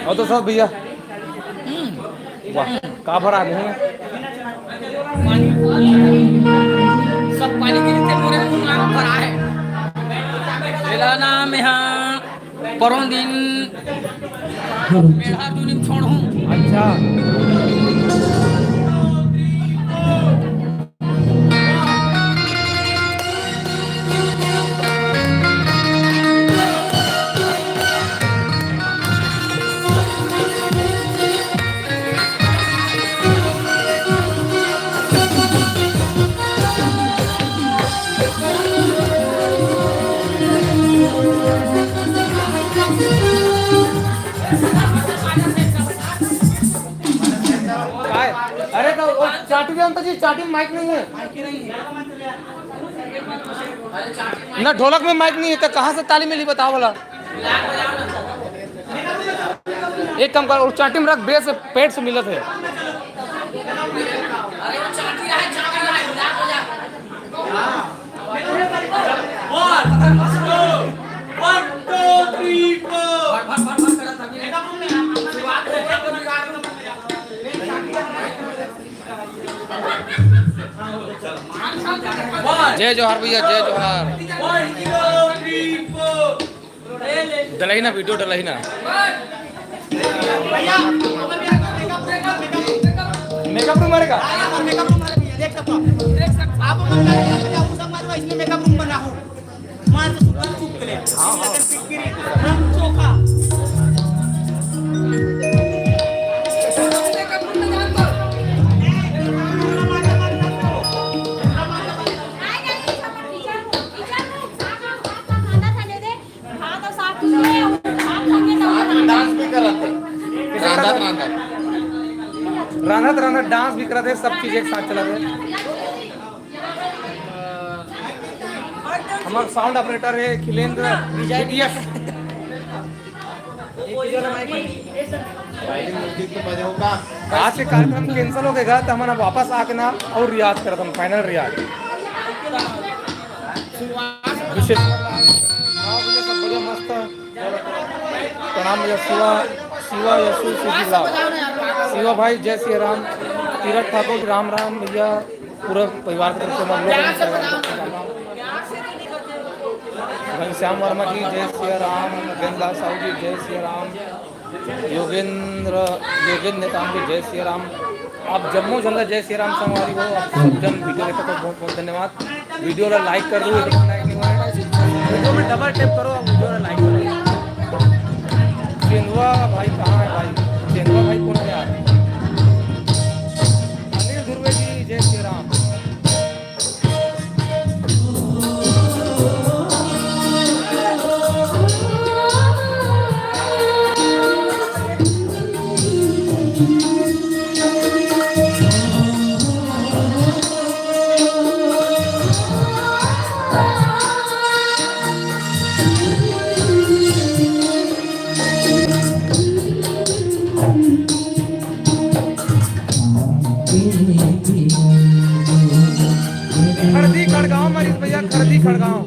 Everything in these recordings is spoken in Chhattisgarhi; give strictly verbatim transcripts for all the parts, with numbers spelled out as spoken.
और तो सब भैया, वाह, का भरा नहीं है? सब पानी गिरते मोरे मुंह में भरा है। मेरा नाम यहाँ परों दिन मेहर दुनिम छोड़हूँ। अच्छा। काय? अरे तो वो चाटी भी हम तो जी, चाटी में माइक नहीं है ना, ढोलक में माइक नहीं है, तो कहाँ से ताली मिली, बताओ भला। एक काम कर, और चाटी में रख, बेस पेट से मिलत है। जय जोहार भैया, जय जोहार। डलही ना, वीडियो डलही ना। भैया, मेकअप रूम हरे का? मेकअप रूम हरे भैया, देख सकते हो आप। आप अपन गाड़ी में जाओ, सब मारवा, इसमें मेकअप रूम बना हो। मार तो सुपर चुप के लिए। हम चोखा। रांधत रांधत। रांधत रांधत डांस भी करत हे, सब चीज एक साथ चलत हे। हमर साउंड ऑपरेटर हे खिलेंद्र जीटीएस। आज के कार्यक्रम कैंसिल हो गे गा, त हमन अब वापस आके ना अउ रियाज करत हन, फाइनल रियाज। विशेष। हाँ भैया, सब बढ़िया, मस्त। प्रणाम भैया, शिवा, शिवा यशु सुधीर लाल, शिवा भाई, जय श्री राम, तीरथ ठाकुर, राम राम भैया, पूरा परिवार की तरफ से हम लोग घनश्याम वर्मा जी, जय श्री राम, गेंदा साहू जी, जय श्री राम, योगेंद्र, योगेंद्र नेताम जी, जय श्री राम। आप जम्मो जन ला जय श्री राम संगवारी हो, आप सब जन वीडियो देखत हो, बहुत बहुत धन्यवाद। वीडियो ला लाइक कर दो, अगर लाइक नहीं हुआ है, वीडियो में डबल टैप करो और वीडियो ला लाइक करो। चेंदुआ भाई कहाँ है भाई? चेंदुआ भाई कौन है यार? अनिल धुर्वे जी, जय श्री राम। खड़दी खड़गांव, मनीष भैया, खड़दी खड़गांव।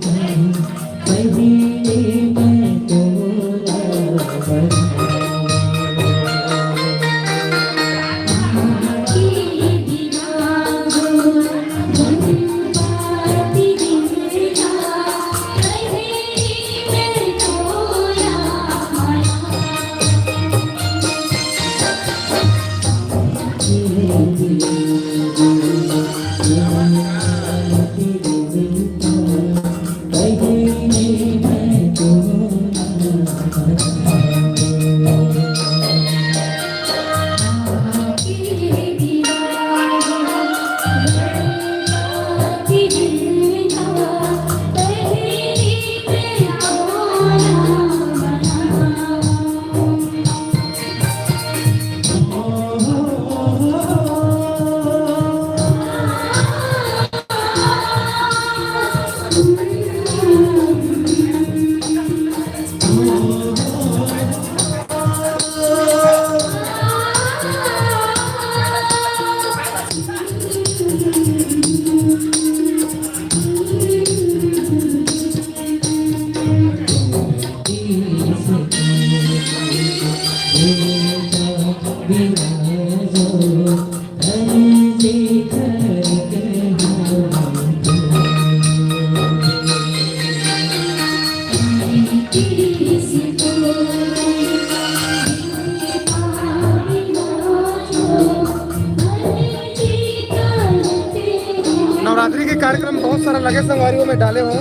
रात्रि के कार्यक्रम बहुत सारा लगे संगवारी हो, मैं डाले हों।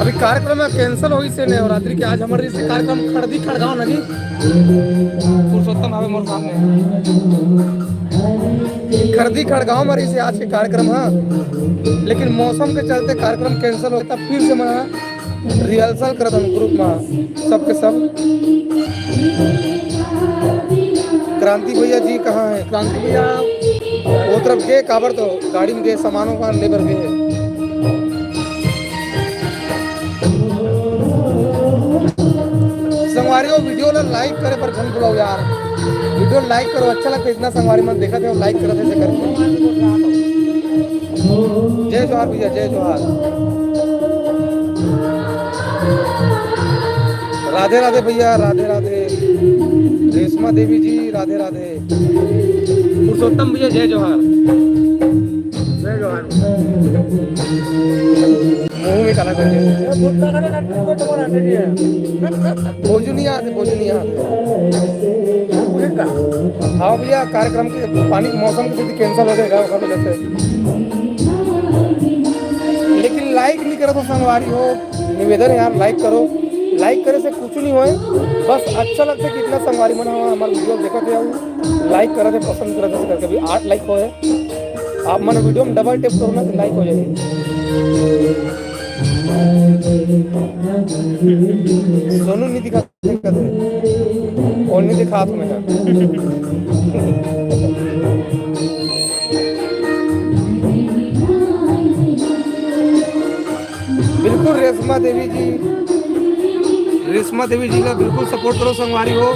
अभी कार्यक्रम ह cancel होइस हे ने, अउ रात्रि के आज हमर जइसे कार्यक्रम खड़दी खड़गांव नगी। पुरुषोत्तम हवे मोर सामने। खड़दी खड़गांव म रहिस हे आज के कार्यक्रम ह, लेकिन मौसम के चलते कार्यक्रम cancel होगे, त फिर से मैं rehearsal करत हन group म सबके सब। क्रांति भैया जी कहाँ हे? क्रांति भैया वो तरफ गे, काबर तो गाड़ी म गे, सामान वामान ले बर गे हे। संगवारी हो, video ला like करे बर झन भुलाव यार। Video like करो, अच्छा लगथे, इतना संगवारी मन देखत हे, like करत हे, ऐसे करके। जय जोहार भैया, जय जोहार। राधे राधे भैया, राधे राधे। रेशमा देवी जी, राधे राधे। पुरुषोत्तम भैया, जय जोहार। जय जोहार। मुंह में काला कर दिया। ये भुट्टा खाने का ट्रिक में तुम्हारा नहीं है। भोजू नहीं आते, भोजू नहीं आते। हाँ भैया, कार्यक्रम के पानी के मौसम के सेती cancel हो जाएगा, ओकर वजह से। लेकिन like नहीं करो तो संगवारी हो, निवेदन है यार, like करो। Like करे से कुछ नहीं होए, बस अच्छा लगता है कि इतना संगवारी मन हमारा, हमारा video देखत है, like करत है, पसंद करत है, करके भी आठ like होए। आप मन video में double tap करो ना, तो like हो जाएगी। सोनू नहीं दिखा, और नहीं दिखा तुम्हें। बिल्कुल रेशमा देवी जी, रेशमा देवी जी का बिल्कुल support करो संगवारी हो।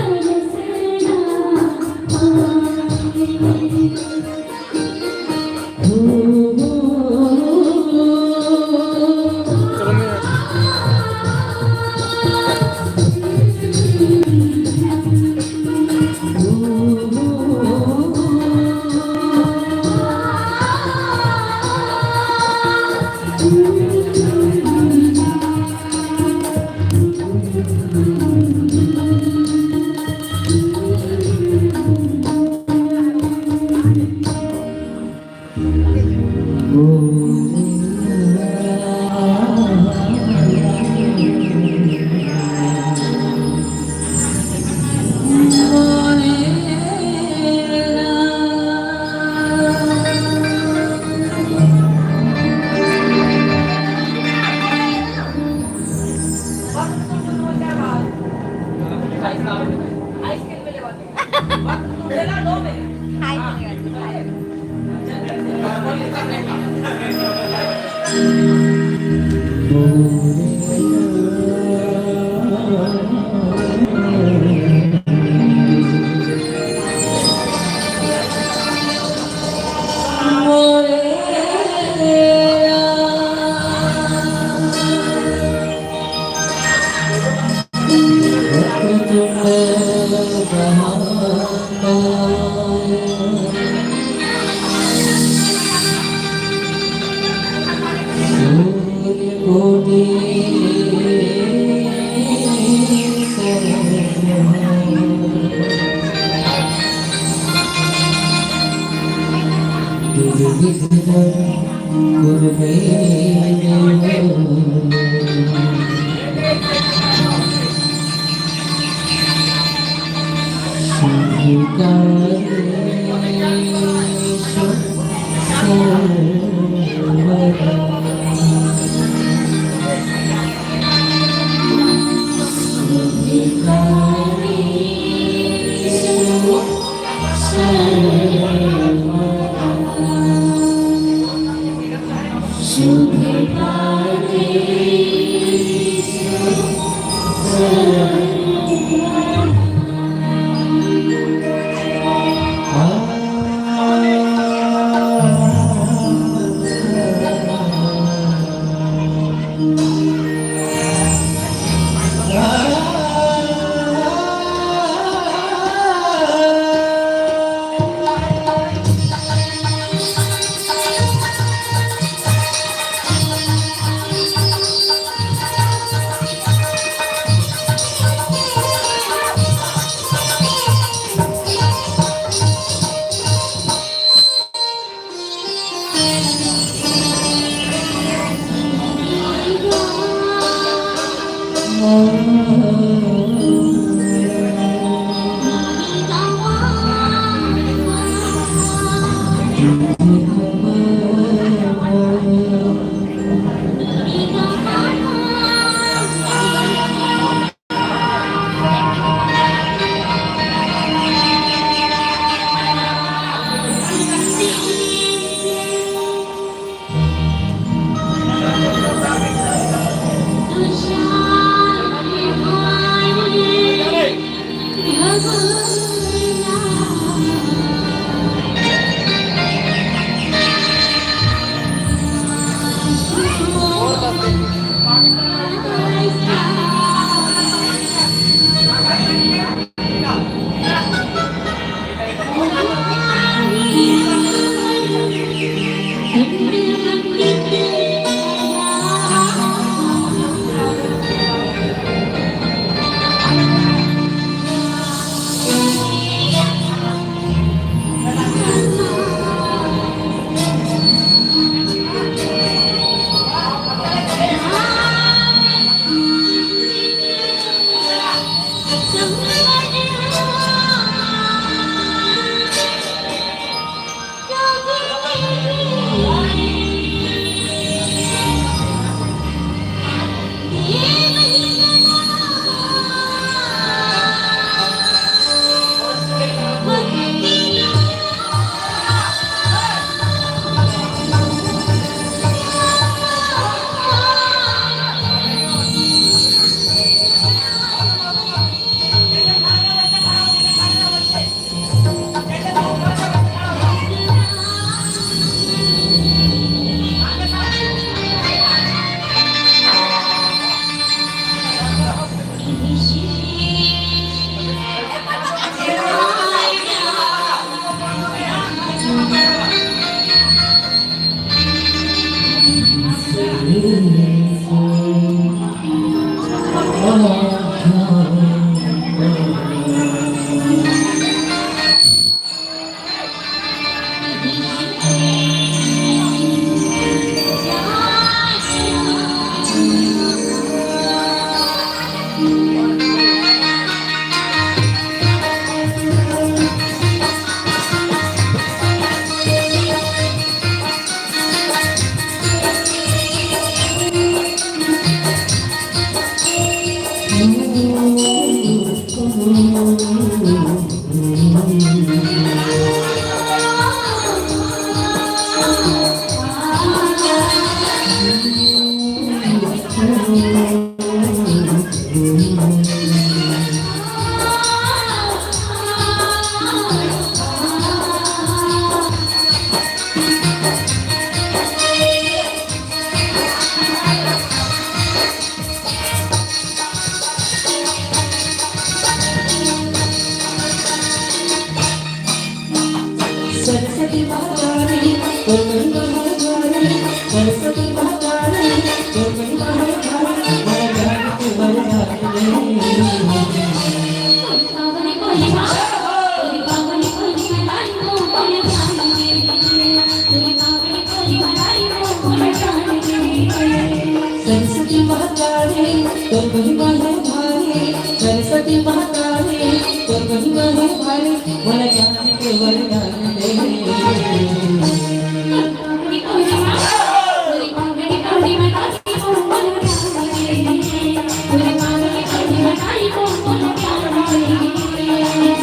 सरस्वती महतारी, तोर महिमा हे भारी। सरस्वती महतारी, तोर महिमा हे भारी। मोला ज्ञान के वरदान दे।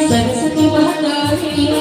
सरस्वती महतारी।